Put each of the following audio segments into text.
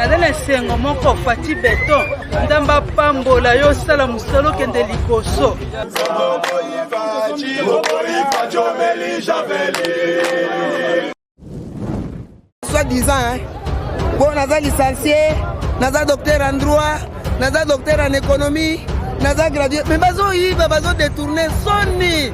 Naza na esengo moko Fatshi Beton, Nzambe apambola yo, osala mosala okende liboso. Soit disant, hein? Bon, naza licencié, naza docteur en droit, naza docteur en économie, naza gradué, mais bazo yiba, bazo détourner soni.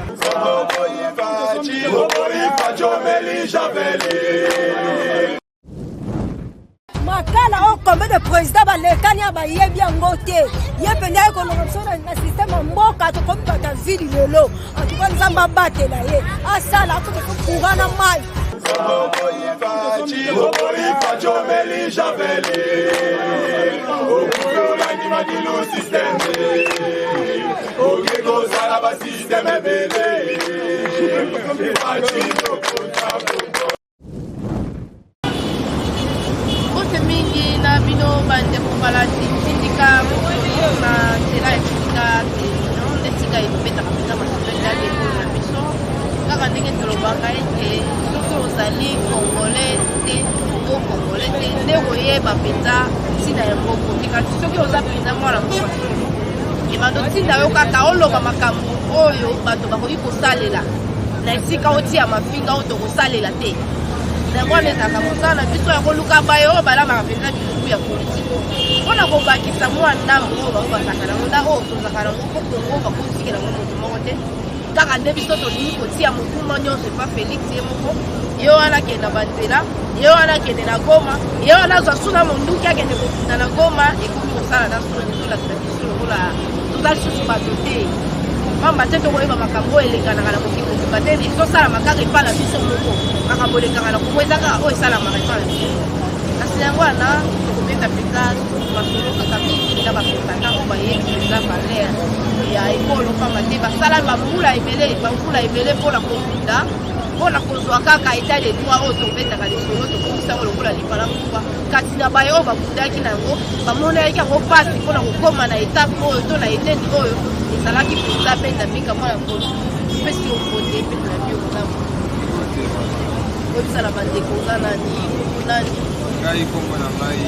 Makala oyo combien de président balekani ya bayebi yango te ye mpenza aye kolonga biso na systeme ya mboka tokomi bato ya vili lelo antuka nzambe abatela ye asala akoki courant na mai. Mbote mingi na bino bandeko balandi tindika na nzela ya tindika television, esika ekobetaka mpenza masolo etali ekolo na biso. Kaka ndenge tolobaka ete soki ozali congolais te to congolais te nde okoyeba mpenza ntina ya moko te, kasi soki oza mpenza mwana mboka solo, ebanda otinda yo kaka oloba makambo oyo bato bakoki kosalela na esika otia mafinga oyo tokosalela te. Yango wana ezalaka mosala na biso ya koluka baye oyo balamaka mpenza bilumbu ya politiki mpo na kobakisa mwa ndambo oyo bango bazalaka nango nda oyo tozalaka nango, mpo Kongo bakotikela yango moto moko te. Kaka nde biso tolingi kotia mokumba nyonso epa Felix ye moko. Ye wana akende na banzela, ye wana akende na Goma, ye wana azwa suna monduki akende kokunda na Goma. Ekomi kosala na soni, ezolakisa biso lokola toza lisusu bato te, pamba te tokoyeba makambo oyo elekanaka na mokili mobimba te, ezosalama kaka epai na biso moko. Makambo elekaka na Kongo eza kaka oyo esalamaka epai na biso. Kasi yango wana tokobeta mpenza masolo kaka mingi na bakombata oyo bayebi mpenza valeur ya ekolo, pamba te basala bambula ebele, bambula ebele mpona kobunda, mpona kozwa kaka etat de droit oyo tobetaka lisolo, tokomisa yango lokola lipa na nguba. Kasi na baye oyo babundaki na yango, bamonaki yango mpasi mpona kokóma na etape oyo to na eteni oyo ezalaki mpenza benda mbika mwa ya nkolo. Topesi yo mbote mpe toyambi yo malamu. Oyebisa na bandeko oza nani, kombo nani? Ngai kombo na ngai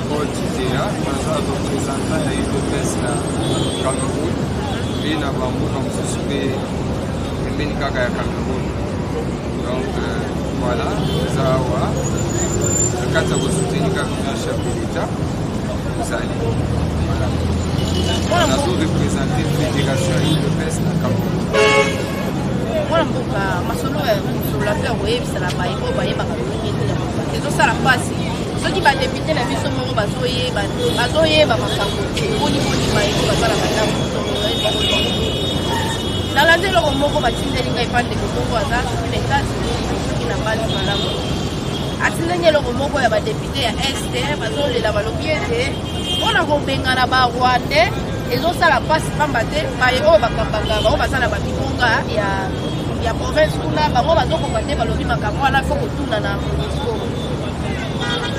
Paul Tizea, naza représentant ya UDPS na Cameroun mpe na bamboka mosusu mpe pembeni kaka ya Cameroun. Donc voilà, toza awa na kati ya kosoutenir kaka vision chef de l'État ozali. Voilà, nazo représente fédération ya UDPS na Cameroun. Mwana mboka, masolo ya kosolola mpe ya koyebisa na baye oyo bayebaka lolenge nini ya mboka ezosala mpasi soki badepute na biso moko bazoyeba bazoyeba makambo te, boni boni baye oyo baza na bandako. Nalandi eloko moko batindeli ngai epa ndeko moko aza soki na États-Unis, soki na basi malamu, atindeli eloko moko ya badepute ya Est bazolela, balobi ete mpona kobengana Barwandais ezosala mpasi, pamba te baye oyo bakambaka bango baza na babibonga ya province kuna, bango bazokoka te. Balobi makambo wana fo kotuna na MONUSCO,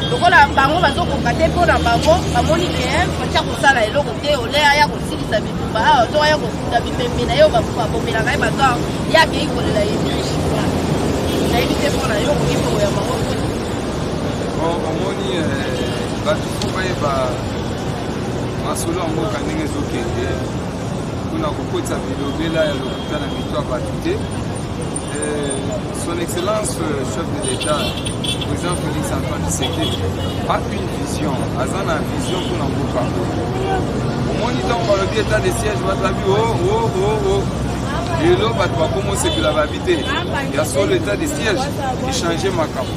lokola bango bazokoka te. Mpo na bango bamoni ke batia kosala eloko te, ole aya kosilisa bitumba awa to aya kokunda bipembe na ye oyo babomelaka ye bato awa, ye akei kolela ye triche. Nayebi te, mpo na yo okoki mpe koyamba ngo? Bon, omoni, bato fo bayeba masolo ya mboka ndenge ezokende, mpona kokotisa bilobela ya lokuta na mito ya bato te. Son Excellence chef de l'État, président Félix Antoine Tshisekedi, a une vision, aza na vision mpona mboka oyo. Omoni, ntango balobi état de siège, bato babi o o o o. Lelo bato bakoma osepela, babi te ya solo état de siège echange makambo.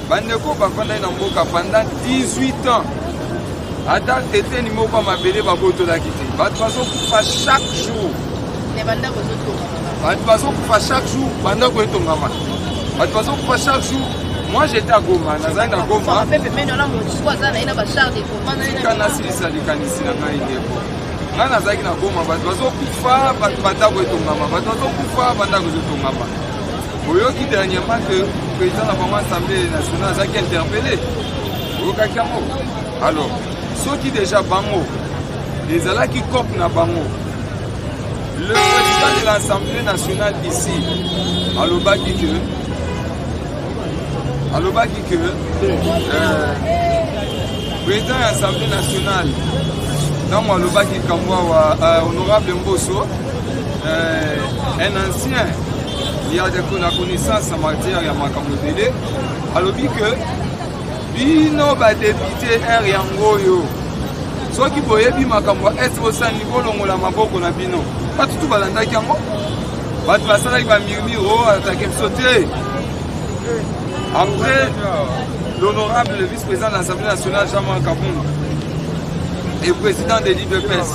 Bandeko bafandaki na mboka pendant 18 ans, ata eteni moko ya mabele babotolaki te. Bato bazokufa chaque jour, bato bazokufa chaque jour, bandako etongama, bato bazokufa chaque jour. Moi, j'étais à Goma, nazali na Goma. Tika nasilisa likanisi na ngai, ndeko. Ngai nazalaki na Goma, bato bazokufa, bandako etongama, bato bazokufa, bandako ezotongama. Oyoki dernièrement que président na bango Assemblée nationale azalaki interpellé, oyokaki yango. Alors soki déjà bango ezalaki cope na bango, le président de l'Assemblée nationale ici alobaki que Président ya Assemblée nationale ntango alobaki likambo awa, honorable Mboso, un ancien ya la connaissance en matière ya makambo ebele, alobi ke bino badéputé r yango oyo, soki boyebi makambo ya Est, bosani bolongola maboko na bino. Bato tu balandaki yango, bato basalaki bamurmure o attaquer biso te. Après, l'honorable le vice-président de l'Assemblée nationale, Jean-Marc Kabund, et président de l'UDPS,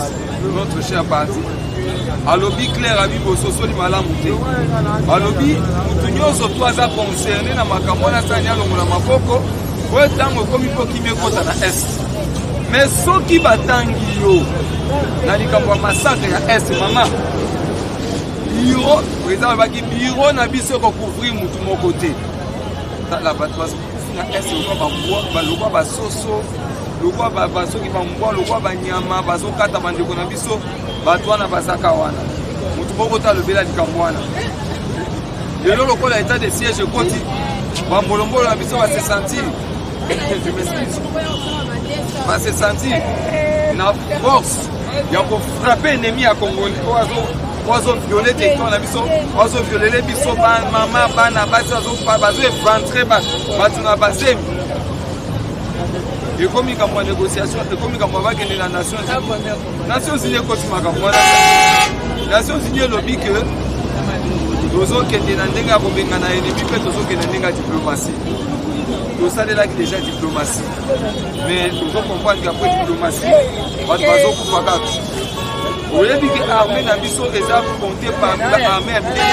notre cher parti, alobi clair, abi bososoli malamu te. Alobi mutu nyonso to aza concerné na makambo wana, asani alongola maboko oyo. Ntango ekomi mpo kimi ekota na Est, mais soki batangi yo na likambo ya massacre ya Est, mama, bureau président alobaki bureau na biso ekocouvrir mutu moko te. Tala, bato bazokufi na Est lokwa bambwa, lokwa basoso, lokwa basoki bambwa, lokwa banyama bazokata bandeko na biso. Bato wana bazaka wana, motu moko te alobela likambo wana. Lelo lokola état de siège ekoti, bambolombolo na biso base sentir, je m'excuse, base sentir na force ya kofrapper ennemi ya Congolais oyo azoviole territoire na biso, oyo azoviolele biso bamama, bana basi, bazoéventrer bato na bazemi. Ekomi kambo ya négociation, ekomi kambo ya bakende na Nations Unies. Nations Unies ekoti makambo wana. Nations Unies elobi ke tozokende na ndenge ya kobengana ennemi mpe tozokende ndenge ya diplomatie. Tosalelaki déjà diplomatie, mais tozocomprendre ke après diplomatie, bato bazokufa kaka. Oyebi ke armée na biso eza compté parmi baarmée ya minene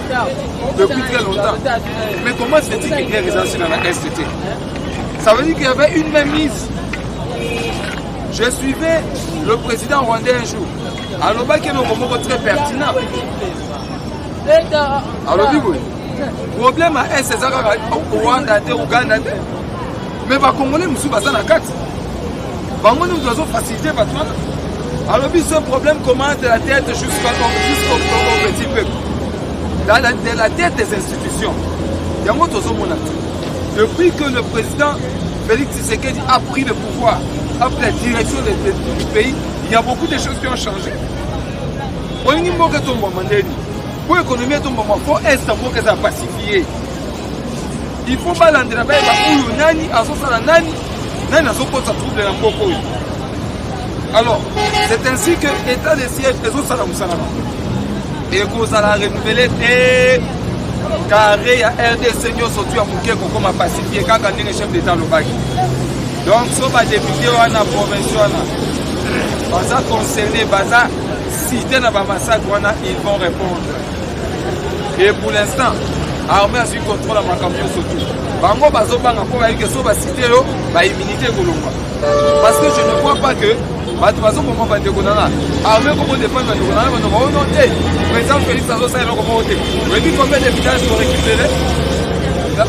ya Afrique depuis très longtemps, mais comment se fait-il que guerre eza nsina na Est te? Ça veut dire qu'il y avait une même mise. Je suivais le président rwandais un jour, alobaki eloko moko très pertinent. Alobi boye: problème ya Est eza kaka Rwanda te, Uganda te, mais bacongolais mosusu baza na kati, bango nde moto bazofacilité bato wana. Alobi ce problème commence de la tête jusqu'au jusqu'au petit peuple, de la tête des institutions. Yango tozomona te. Depuis que le président Félix Tshisekedi a pris le pouvoir, a pris la direction du pays, il y a beaucoup de choses qui ont changé. Olingi mboka etombwama ndeni po économie etombwama, fo Est mboka eza pacifié. Il faut balandela, bayeba oyo nani azosala, nani nani azokotisa trouble na mboka oyo. Alors c'est ainsi que état de siège ezosala mosala nango, ekozala renouvelé te. Carré ya RDC nyonso tu ya moke kokóma pacifié, kaka ndenge chef d'état alobaki. Donc so badéputé wana, province wana baza concerné, baza cité na bamassacre wana, ils vont répondre. Et pour l'instant, armée azwi contrôle ya makambo nyonso tu. Bango bazobanga mpo bayebi ke so bacité yo, baimmunité ekolongwa, parce que je ne crois pas que bato bazoboma bandeko nanga, armée kokodéfendre bandeko nanga. Bato baono te, président Félix azosala eloko moko te. Oyebi combien de village torécupéré,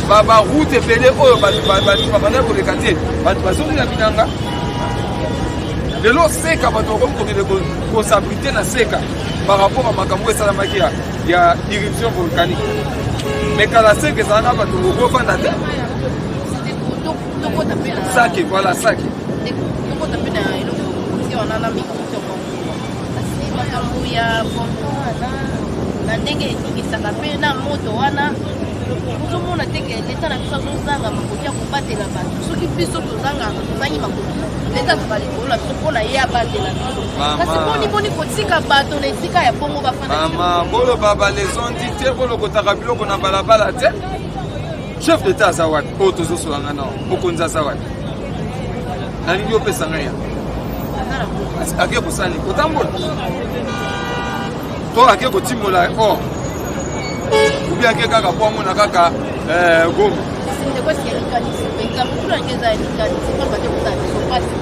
baroute ebele oyo bato babandaki koleka te, bato bazongi na bilanga lelo. Seka bato bakomi kokende kos'abriter na seka par rapport a makambo esalamaki ya éruption volcanique, mais kala seka ezalaka bato okofanda te. Sake, voilà, sake. Tokota mpe na eloko wana na mingi kasi makambo ya volcan wana, na ndenge eningisaka mpe na moto wana, ozomona te ke leta na biso azozanga makoki ya kobatela bato? Soki biso tozangaka, tozangi makoki, leta azala likolo na biso mpona ye abatela biso. Kasi boni boni kotika bato na esika ya bongo bafanda? Mama, boloba balesondi te, bolokotaka biloko na balabala te. Chef d'état aza wapi? Oyo tozosolanga nao, mokonzi aza wapi? Nalingi opesa ngai ya ake kosala nini? Kotambola to ake kotimola or, ubi ake kaka po amona kaka Goma? Ndeko, eske likanisi mpenza motuna yango eza likanisi, pamba te kozala biso mpasi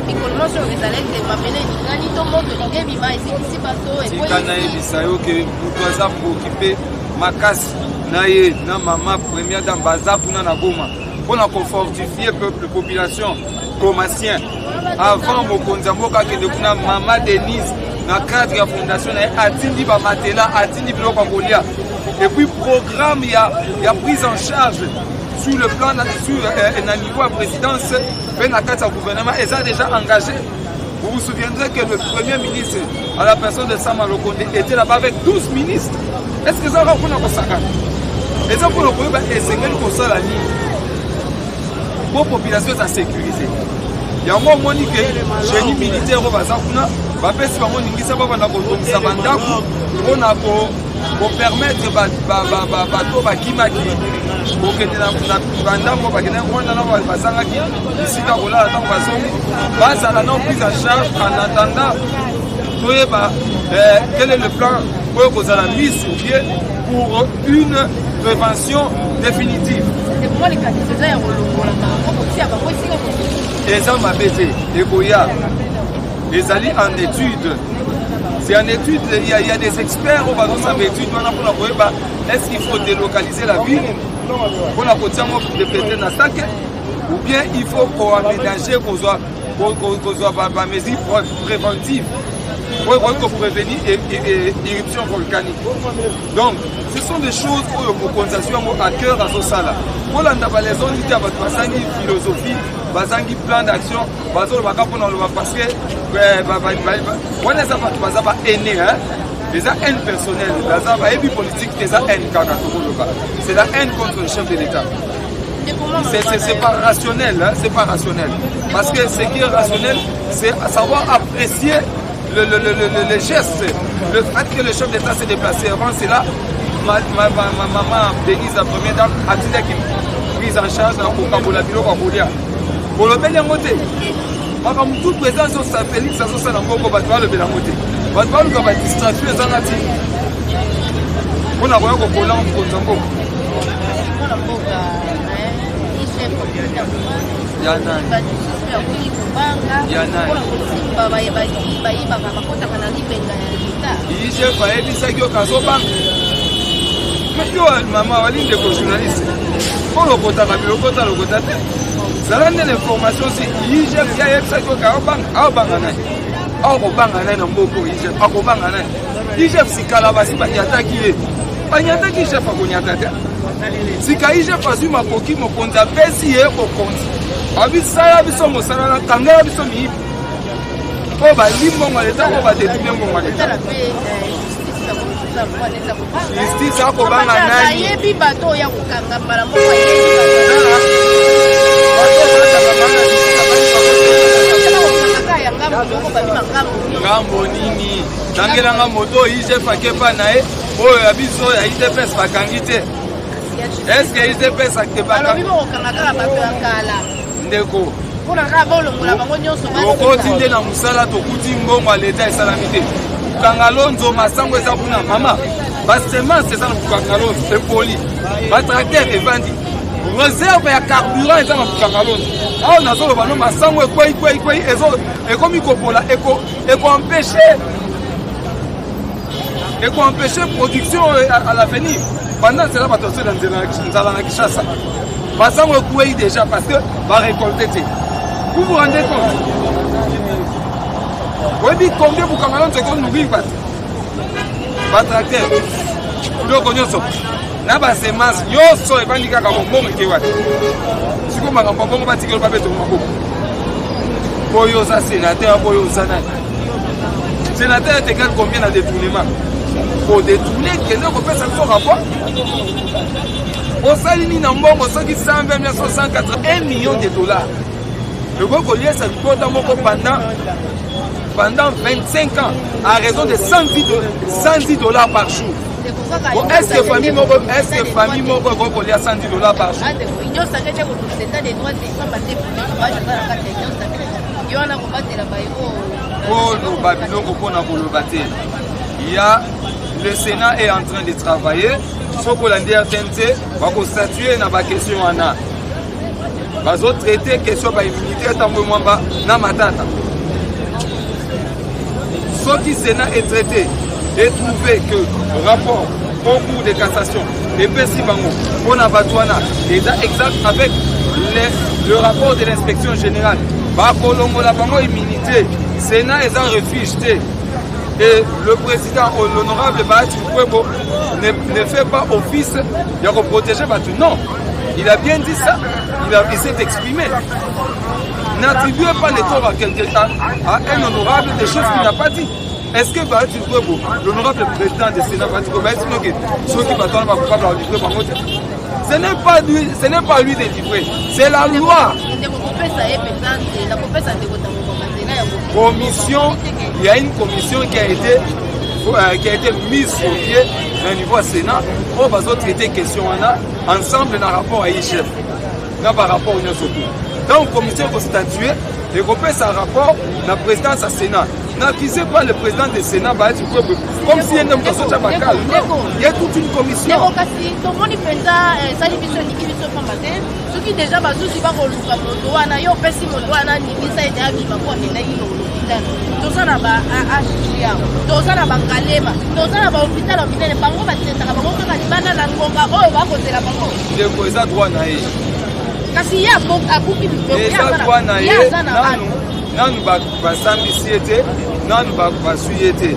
mikolo nyonso oyo ezala ete mabele elingani to moto elingi ebima, ezikisi bato. Tika nayebisa yo ke moto aza préoccupé makasi na ye na mama première dame, baza kuna na Goma mpona kofortifier peuple, population gomatien. Avant mokonzi ya mboka akende kuna, mama Denise, na cadre ya fondation na ye, atindi bamatelas, atindi biloko ya kolia, et puis programme ya prise en charge. Sur le plan sur, euh, na niveau ya présidence mpe na kati ya gouvernement eza déjà engagé. Vous vous souviendrez que le premier ministre, à la personne de Sama Lokonde, était là-bas avec 12 ministres. Est-ce que ça va mpona kosakana? Eza mpona koyeba esengeli kosala nini po population eza sécurisé. Yango omoni ke génie militaire oyo baza kuna, bapesi bango ningisa babanda kotongisa bandako mpona kopermettre bato bakimaki kokende na bandambo, bakendaki Rwanda na bazangaki bisika kolala, ntango bazongi bazala na prise en charge, en attendant toyeba quel est le plan oyo kozala mis sur pied pour une prévention définitive. Eza mabe te, ekoya, ezali en étude, c'est en étude. Il y a des experts oyo bazosala baétude wana mpona koyeba est-ce qu'il faut délocaliser la ville mpona kotia yango peut-être na Sake, ou bien il faut koaménager, kozwa bamesure préventive oyo ekoki koprévenir éruption volcanique. Donc ce sont des choses oyo mokonzi azwi yango à cœur, azosala. Kolanda baleçon te ya bato bazangi philosophie, bazangi plan d'action, bazolobaka mpona koloba, parce que wana eza bato baza bahaine, eza haine personnelle, baza bayebi politique te, eza haine kaka tokoloba, c'est la haine contre le chef de l'État. C'est pas rationnel, hein, c'est pas rationnel. Parce que ce qui est rationnel, c'est à savoir apprécier le geste, le fait que le chef d'État s'est déplacé. Avant cela, ma maman Denise, la première dame, atindaki prise en charge na kokabola biloko ya kolia. Kolobeli yango te. Makambo tout président azosala, Félix azosala mbongo, bato balobela yango te. Bato baluka badistraction ezanga ti mpona koya kokola mokonzi ya mboka. Mwana mboka, chef Ya nani? Bato mosusu yakoki kobanga Ya nani? mpona kosimba, bayibaka, bakotaka na libenga ya leta. IGF ayebisaki yo kazobanga? Mais yo mama wali, ndeko journaliste, mpo lokotaka biloko ta lokota te, zala nde na information. Si IGF ye ayebisaki yo kaobanga, aobanga nani? Akobanga nani na mboka? IGF akobanga nani? IGF sikala basi banyataki ye, banyataki IGF, akonyata te. Sika IGF azwi makoki, mokonzi apesi ye bokonzi, abisala biso mosala na kangela biso miyibi oyo bali mbongo ya leta, oyo badétourner mbongo ya leta. Tala mpe justice yango mosusu alokwa neti akobanga. Justice akobanga nani? Ayebi bato oyo akokanga mbala moko, ayebi Bato bakanga banga justice bato ya ngambo moko, babima ngambo nyonso. Ngambo nini? Tangelanga moto oyo IGF akepa na ye, oyo ya biso ya UDPS bakangi te. Est-ce UDPS akepaka? Balobi bokokanga kaka bato ya kala. Ndeko, mpona kaka bolongola bango nyonso. Tokoti nde na mosala, tokuti mbongo ya leta esalami te. Bukanga Lonzo, masango eza kuna mama, basemence eza na Bukanga Lonzo epoli, batracteur evandi, réserve ya carburant eza na Bukanga Lonzo. Awa nazoloba no, masango ekwei kwei kwei, ekomi kopola, ekoempêche production à l'avenir. Pendant nzela, bato basala nzala na Kinshasa, masango ekwei déjà parce que barécolte te. Vous vous rendez compte? Oyebi combien Bukanga Lonzo ekonourrir bato? Batracteur, biloko nyonso na basemence nyonso evandi kaka, bombongo eke wapi? Sikoyo makambo ya bongo batikeli babeto maboko. Oyo oza sénateur, oyo oza nani? Sénateur est égal combien na détournement? Kodétourner, kende kopesa biso rapport, osali nini na mbongo? Soki 120 181 millions de dollars ekoki koliesa libota moko pendant 25 ans à raison de 110 $ par jour. Bon, est-ce que famille moko ekoki kolia 110 $ par jour? Union sacrée te, kotokisa état de droit te, pamba te baza na kati ya union sacrée, yo wana kobatela bayo. Koloba biloko mpona koloba te. Ya le Sénat est en train de travailler. Soki olandi RTNC, bakostatue na baquestion wana, bazotraite question baimmunité Tambwe Mwamba na Matata. Soki Sénat est traité et trouvé que rapport concours de cassation epesi bango mpona bato wana eza exact avec le rapport de l'inspection générale, bakolongola bango immunité. Sénat eza refuge te. Et le président, l'honorable Bahati Lukwebo, ne fait pas office ya koprotéger bato, non. Il a bien dit ça. Il s'est exprimé. N'attribuez pas les torts à, quelqu'un, à un honorable des choses qu'il n'a pas dit. Est-ce que Bahati Lukwebo, l'honorable président du Sénat, Bahati Lukwebo, ceux qui m'attendent pas coupable à livrer bango te? Ce n'est pas lui, ce n'est pas lui de livrer, c'est la loi. Commission, il y a une commission qui a été mise sur pied na niveau ya Sénat oyo bazotraite question wana ensemble na rapport ya IGF na barapport nyonso tu. Donc commission ekostatue, ekopesa rapport na présidence ya Sénat. N'accusez pas le président du Sénat Bahati Lukwebo comme si ye nde moto azotya bakala. Il y a toute une commission. Ndeko, kasi tomoni mpenza esali biso, elingi biso pamba te. Soki deja bazuzi bakoluka moto wana, yo opesi moto wana ndingisa ete abima po akendaki l'hôpital. Toza na ba HGA, toza na bakalema, toza na bahôpital ya minene. Bango batraitaka bango kaka libanda na ngonga oyo bakozela bango. Ndeko, eza droit na ye. Kasi ye abuki. Eza droit na ye. Nanu nanu basambisi ye te, nanu bazwi ye te.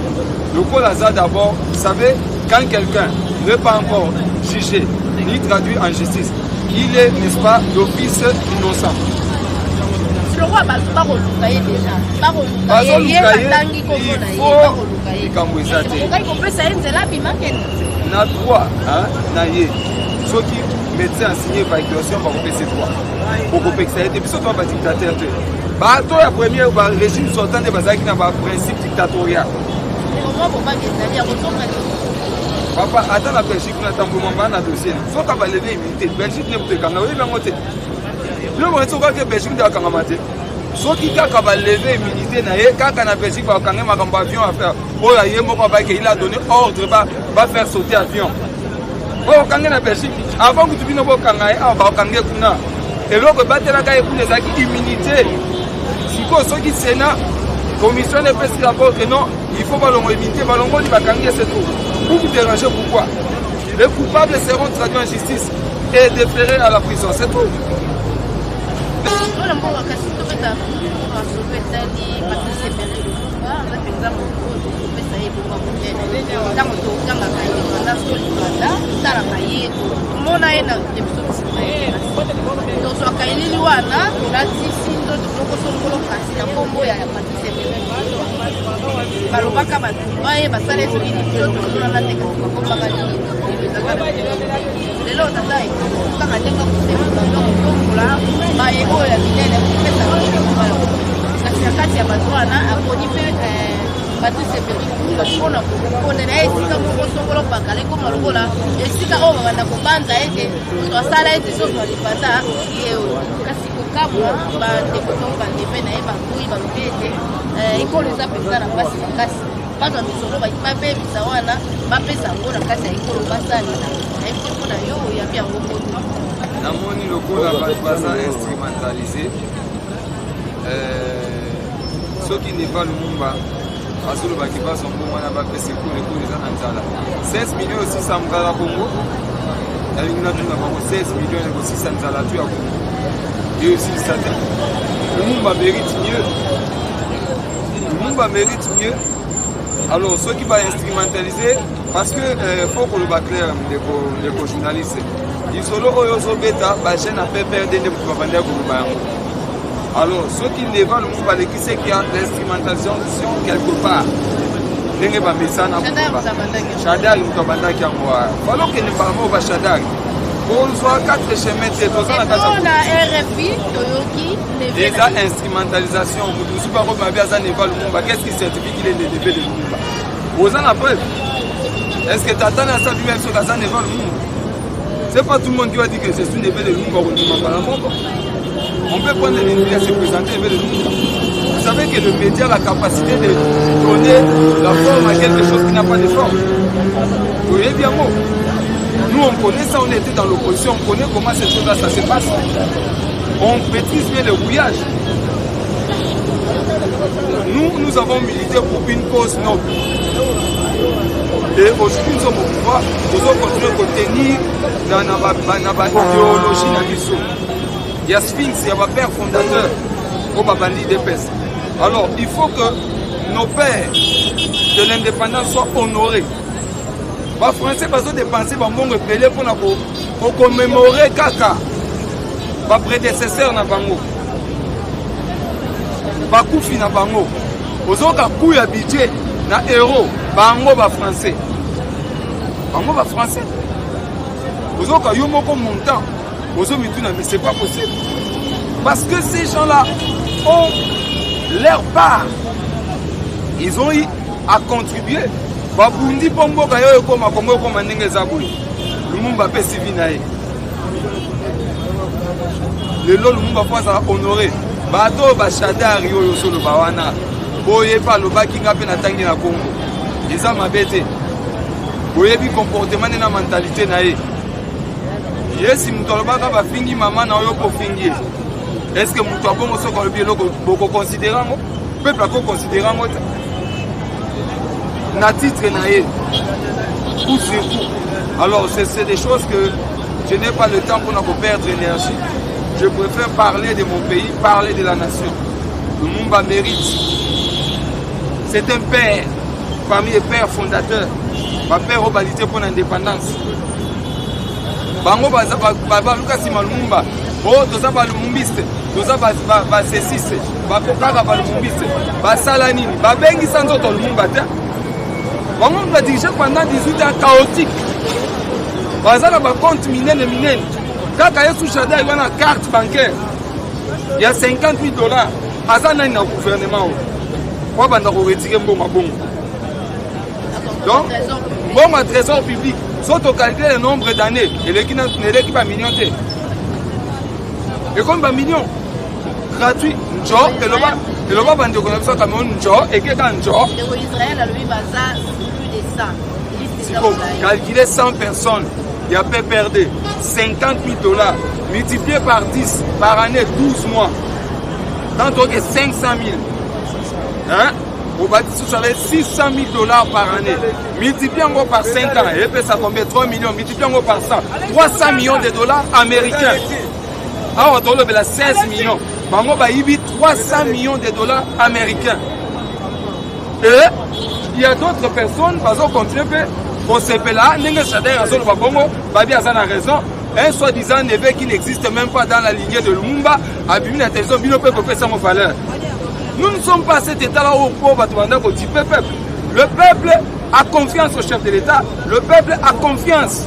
Lokola aza d'abord, vous savez, quand quelqu'un n'est pas encore jugé ni traduit en justice, il est, n'est-ce pas, d'office innocent. Lokola bato bakoluka ye deja, bakoluka ye, ye batangi kombo na ye, bakoluka ye. Likambo eza te. Okoki kopesa ye nzela abima kende. Na droit na ye, soki médecin asigne évacuation, bakopesa droit, okopekisa ye te. Biso toa badictateur te. Bato ya premier barégime sortant nde bazalaki na baprincipe dictatorial. Mwa bobangi ezali ya kozonga lisusu. Papa, ata na Belgique kuna, ntango baa na dossier, soki balever immunité, Belgique nde moto ekanga. Oyebi yango te? Biloko neti okake Belgique nde akangama te. Soki kaka balever immunité na ye, kaka na Belgique bakange. Makambo avion, affaire oyo aye moko abaki, il a donné ordre bafaire sauter avion oyo okange na Belgique. Avant kutu bino bokanga ye awa, bakange kuna. Eloko ebatelaka ye kuna ezalaki immunité. Sikoyo soki Sénat, commission epesi rapport que non, il faut balongo immunité, balongoli, bakangi ye, c'est tout. Vous vous dérangez pourquoi? Les coupables seront traduits en justice et déférés à la prison, c'est tout. Mpona mboka, kasi tobeta masolo etali Patrice Emery Lumumba. Aza mpenza moto oyo tokopesa ye ebonga monene. Ntango tokangaka indépendance to libanda, totalaka ye, tomona ye na biso nsima ye, tozwaka elili wana, tolatisi nzoto moko songolo, kasi na nkombo ya Patrice Emery balobaka batumba ye, basala ye soki nini, biso tomonana te, kasi bakombaka nini ezaka na lelo. Tata kaka ndenge kosembola, kotombola baye oyo ya minene, kopesa bango ya, kasi na kati ya bato wana aponi mpe Patrice Emery Lumumba mpona koponela ye esika moko songolo pakala, ekoma lokola esika oyo babanda kobanza ete moto asala ete sozwa lipanda ye oyo. Kasi kokamwa, bandeko to bandeve na ye baboyi, balobi ete ekolo eza mpenza na mpasi makasi, bazwa misolo babebisa wana, bapesa yango na kati ya ekolo basalela. Nayebi te, mpona yo oyabi yango boni? Namoni lokola bato baza instrumentalisé. Soki Neva Lumumba azolobaki bazwa mbongo wana bapesa ekolo, ekolo eza na nzala, 16 million osisa nzala Kongo? Nalingi natuna bango, 16 million ekosisa nzala tu ya Kongo? Eyosilisa te. Lumumba mérite mieux, Lumumba mérite mieux. Alors soki bainstrumentaliser, parce que faut koloba clair, ndeko, ndeko journaliste, lisolo oyo ozobeta, bajeune ya PPRD nde moto babandaki koloba yango. Alors soki Neva Lumumba alekisi eki ya l'instrumentalisation quelque part, ndenge bamesana. Shadary moto abandaki yango wana, falo okende mbala moko. Bashadary kozwa 4 chemin te, toza na kati na RFI, toyoki. Eza instrumentalisation. Moto mosusu bakobima be aza Neva Lumumba. Qu'est-ce qui certifie qu'il est le neveu de Lumumba? Oza na preuve? Est-ce que tata na asa bima soki aza Neva Lumumba? C'est pas tout le monde qui va dire que je suis neveu de Lumumba. Kondima mbala moko, on peut prendre les à se présenter neveu de Lumumba. Vous savez que le média a la capacité de donner la forme à quelque chose qui n'a pas de forme. Toyebi yango. Nous, on connaît ça, on était dans l'opposition, on connaît comment cette chose là ça se passe. On maîtrise bien le rouillage. Nous, nous avons milité pour une cause noble. Et aujourd'hui, nous sommes au pouvoir, nous allons continuer à tenir dans l'idéologie na biso. Il y a Sphinx, il y a père fondateur au babandi UDPS. Alors, il faut que nos pères de l'indépendance soient honorés. Bafrançais bazodépenser bambongo ebele mpona kocommémorer kaka. Baprédécesseur na bango bakufi na bango, ozoyoka coût ya budget na euro, bango bafrançais, bango bafrançais, ozoyoka yo moko montant, ozomituna, mais c'est pas possible, parce que ces gens là ont leur part, ils ont eu à contribuer. Babundi mpo mboka yo ekoma Kongo, ekoma ndenge eza boye. Lumumba apesi vie na ye. Lelo Lumumba fo azala honoré. Bato oyo bashadari oyo ozoloba wana boye mpe alobaki, nga mpe natangi na Kongo, eza mabe te. Boyebi comportement nde na mentalité na ye. Yesi moto alobaka bafingi mama na oyo mpo ofingi ye. Est ce que moto abongo soki alobi eloko, bokoconsidérer yango? Peuple akoconsidérer yango te na titre na ye, coup sur coup. Alors c'est des choses que je n'ai pas le temps pour perdre énergie. Je préfère parler de mon pays, parler de la nation. Lumumba mérite, c'est un père parmi les pères fondateurs, bapère oyo balutter mpo na indépendance. Bango baluka nsima Lumumba. Oyo toza balumumbiste, toza basesiste, kaka balumumbiste. Basala nini? Babengisa nzoto Lumumba te. Bango badirige pendant 18 ans chaotique, baza na bacompte minene minene. Kaka ye su Shadary wana, carte bancaire ya 50 000 $. Aza nani na gouvernement oyo po abanda koretirer mbongo bongo? Donc mbongo ya trésor public, so tocalcule le nombre d'années, eleki, eleki bamillion te, ekomi bamillion gratuit. Njo eloba, eloba bandeko na biso ya Cameroun, njo ekeka njo. Ndeko Israel alobi baza plus de 100. Siko calculer 100 personnes ya PPRD, 50 000 $ multiplié par 10 par année, 12 mois, tant toke 500 000, hein? Obati susu avec 600 000 $ par année, multiplie yango par 5 ans, epesa combien? 3 millions. Multiplie yango par 100, 300 millions de dollars américains. Awa tolobela 16 millions, bango bayibi 300 millions de dollars américains. Et il y a d'autres personnes bazocontinue mpe kosepela ndenge Shadary azoloba bongo. Babi aza na raison. Un soi-disant neveu qui n'existe même pas dans la lignée de Lumumba abimi na télévision, bino mpe kopesa yango valeur. Nous ne sommes pas à cet état là où po bato banda kotipe peuple. Le peuple a confiance au chef de l'État, le peuple a confiance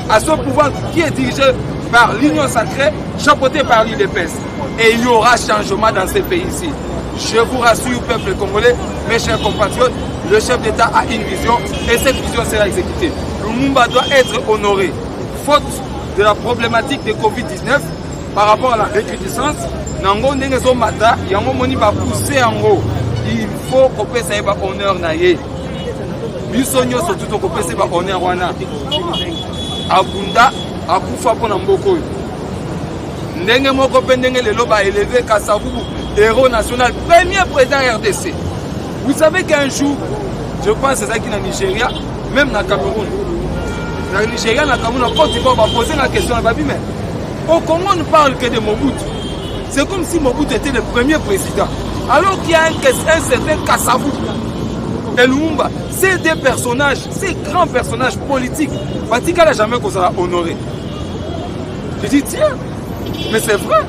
à ce pouvoir qui est dirigé par l'Union sacrée, chapeauté par l'UDPS, et il y aura changement dans ce pays-ci. Je vous rassure, peuple congolais, mes chers compatriotes, le chef d'État a une vision et cette vision sera exécutée. Lumumba doit être honoré. Faute de la problématique de Covid-19 par rapport à la recrudescence, nango ndenge ezomata, yango moni bapousse yango. Il faut kopesa ye bahonneur na ye. Biso nyonso tu tokopesa ye bahonneur wana. Abunda, akufa mpo na mboka oyo. Ndenge moko mpe ndenge lelo baélever Kasavubu héros national, premier président RDC. Vous savez qu'un jour, je pense ezalaki na Nigeria, même na Cameroun, na Nigeria, na Cameroun, na Côte d'Ivoire, bapose la question na babi: mais au Congo, on ne parle que de Mobutu, c'est comme si Mobutu était le premier président, alors qu'il y a un certain Kasavubu et Lumumba. Ces deux personnages, ces grands personnages politiques, batikala jamais kozala honoré. Je dis: tiens, mais c'est vrai.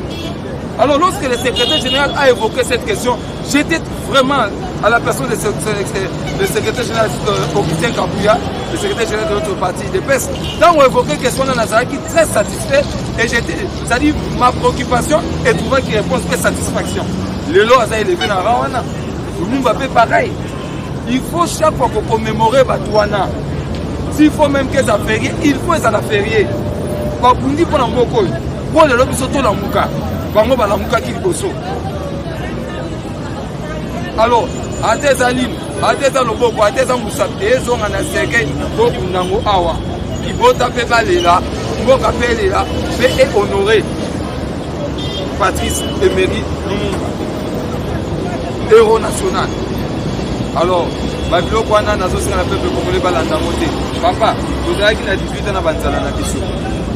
Alors lorsque le secrétaire général a évoqué cette question, j'étais vraiment à la personne de le secrétaire général Augustin Kabouya, le secrétaire général de notre parti UDPS. Quand on évoquait question, nazalaki très satisfait et j'étais, c'est-à-dire ma préoccupation et trouvait qu'il réponse très satisfaction. Lelo aza élevé na rang wana. Lumumba pe pareil. Il faut chaque fois qu'on commémorer bato wana. S'il faut même que ça férié, il faut ezala férié. Babundi mpona mboka oyo. Mpo lelo biso tolamuka, bango balamukaki liboso. Alors ata eza lino, ata eza loboko, ata eza mosapi, ezonga na cercueil, tokunda yango awa. Libota mpe balela, mboka mpe elela mpe ehonore Patrice Emery Lumumba, héros national. Alors babiloko wana nazosenga na peuple congolais balanda yango te. Papa, tozalaki na 18 ans na banzala na biso.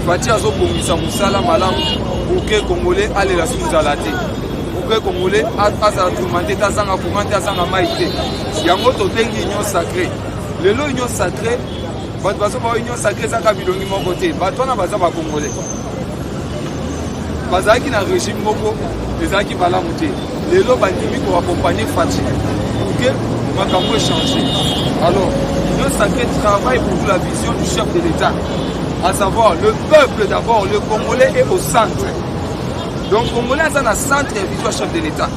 Fatshi azobongisa mosala malamu pour que Congolais alela su nzala te, pour que Congolais azala tourmenté te, azanga courant te, azanga mai te. Yango tobengi Union sacrée. Lelo Union sacrée, bato bazoba Union sacrée ezaka bilongi moko te. Bato wana baza bacongolais. Bazalaki na régime moko ezalaki malamu te. Lelo bandimi koaccompagner Fatshi pour que makambo echange. Alors, l'Union sacrée travaille pour la vision du chef de l'État, à savoir le peuple d'abord, le Congolais est au centre. Donc Congolais aza na centre ya vision ya chef de l'État.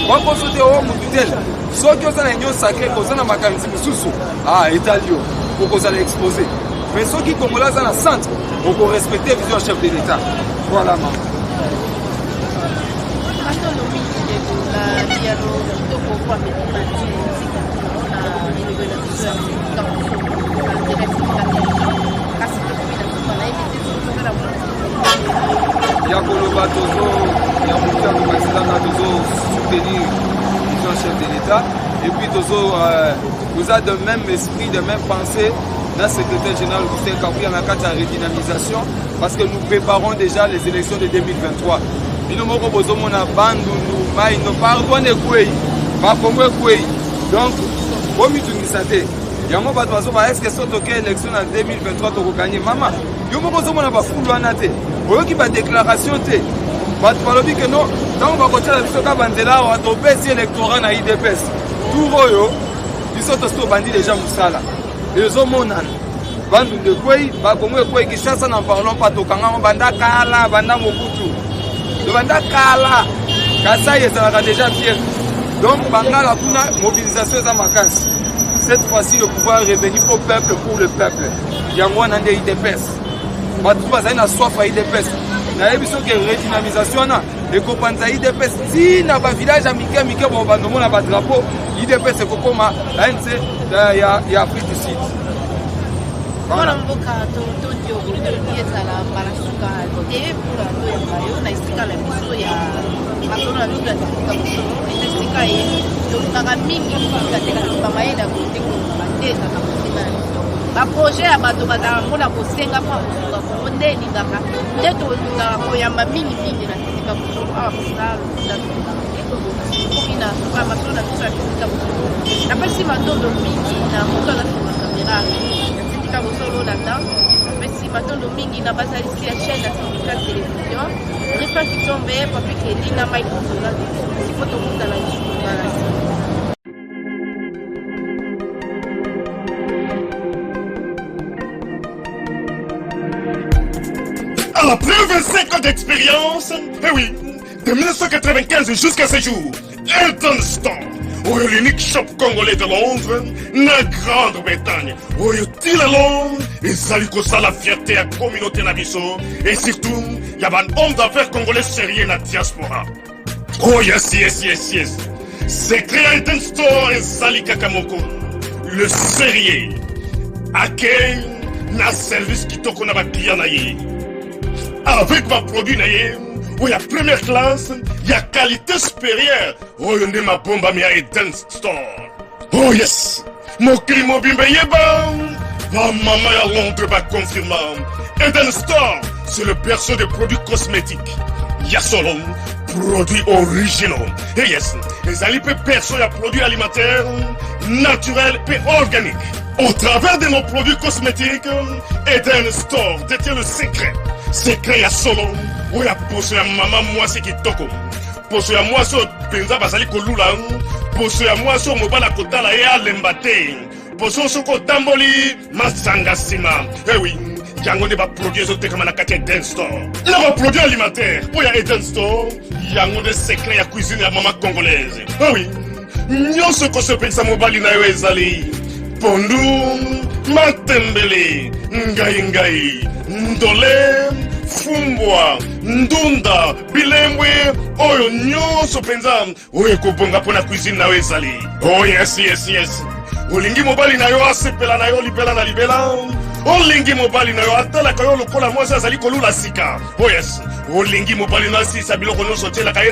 Bakoso te o mutu tel. Soki oza na Union sacrée, oza na makanisi mosusu, ah, etali yo, okozala exposé. Mais soki Congolais aza na centre, okorespecte vision ya chef de l'État. Voilà, mama. Matondo mingi, ndeko, na biyano kitoko po ameki na na elobeli na biso ya Tindika Bosolo na nzela ya Tindika Télévision. Kasi tokomi na suka, nayebi te soki toza na Ya koloba, tozo ya motu ya kobakiselaka, tozo soutenir vision chef de l'État et puis tozo toza de même esprit, de même pensée na secrétaire général Augustin Kabuya na kati ya redynamisation, parce que nous préparons déjà les élections de 2023. Bino moko bozomona Bandundu, maino partout wana ekwei, Bakongo ekwei. Donc bomitungisa te. Yango bato bazoba est-ce so toke élection na 2023, tokoganye? Mama, yo moko ozomona bafulu wana te, oyoki badéclaration te. Bato balobi ke no, ntango bakotiela biso ka banzela awa, topesi électorat na UDPS. Tour oyo biso tosi tobandi déjà mosala, ezomonana. Bandundu ekwei, Bakongo ekwei, Kinshasa n'en parlons pas, tokangango banda kala, banda Mobutu, banda kala. Kasai ezalaka déjà fier. Donc Bangala kuna, mobilisation eza makasi. Cette fois-ci, le pouvoir est revenu au peuple, pour le peuple. Yango wana nde UDPS. Bato bazali na soif ya UDPS. Nayebi soki redynamisation wana ekopanza UDPS ntina bavillage ya mike mike, bo bandomona badrapeau UDPS ekokoma ANC ya Afrique du Sud. Mwana mboka, totondi okoki, tolobi ezala mbala suka te mpona toyamba yo na esika na biso ya masolo na biso ya Tindika Bosolo. Eza esika ye tolukaka mingi kolinga te, kasi bamayele ya boye ndenge olobaka nde ezalaka kosenga na biso. Baprojet ya bato bazalaka ngo na kosenga mpo kosunga Kongo nde elingaka nde tolingaka koyamba mingimingi na Tindika Bosolo awa. Mpenza lokuta tolingaka te. Tokomi na suka ya masolo na biso ya Tindika Bosolo. Napesi matondo mingi na moto aza nsima kamera ya Tindika Bosolo, Landa. Napesi matondo mingi na bazalisi ya chaîne ya Tindika Télévision, Rifa Kitombe, Papi Keli na Mike Zola. Siko tokutana lisusu mbala nsima. Après 25 ans d'expérience, eh oui, de 1995 jusqu'à ce jour, Elton Store, oyo l'unique shop congolais de Londres, na Grande-Bretagne, oyo tina Londres, ezali kosala fierté ya communauté na biso, et surtout, ya ba homme d'affaires congolais sérieux na diaspora. Oh yes, yes, yes, yes. Secret ya Elton Store ezali kaka moko. Le sérieux. Accueil na service kitoko na baclient na ye. Avec baproduit na ye oyo ya première classe, ya qualité supérieure, oyo nde mabombami ya Eden Store. Oh yes, mokili mobimba eyeba, bamama ya Londres baconfirma, Eden Store, c'est le berceau des produits cosmétiques ya solo, produits originaux. Et yes, ezali mpe berceau ya produits alimentaires naturels mpe organiques. Au travers de nos produits cosmétiques, Eden Store détient le secret, secret ya solo oyo ya poso ya mama mwasi kitoko, poso ya mwasi oyo mpenza bazali kolula, poso ya mwasi oyo mobali akotala ye alemba te, poso soki otamboli masanga nsima. Ewi, yango nde baproduit ezotekama na kati ya Eden Store. Na baproduit alimentaire oyo ya Eden Store, yango nde secret ya cuisine ya mama congolaise. Ewi, nyonso ekosepelisa mobali na yo ezali pondu, matembele, ngai ngai, ndole, fumbwa, ndunda, bilembwe, oyo nyonso mpenza oyo ekobonga mpo na cuisine na yo ezali. Oh yes, yes, yes. Olingi mobali na yo asepela na yo libela na libela, olingi mobali na yo atalaka yo lokola mwasi azali kolula sika. Oh yes, olingi mobali na yo asilisa biloko nyonso otielaka ye na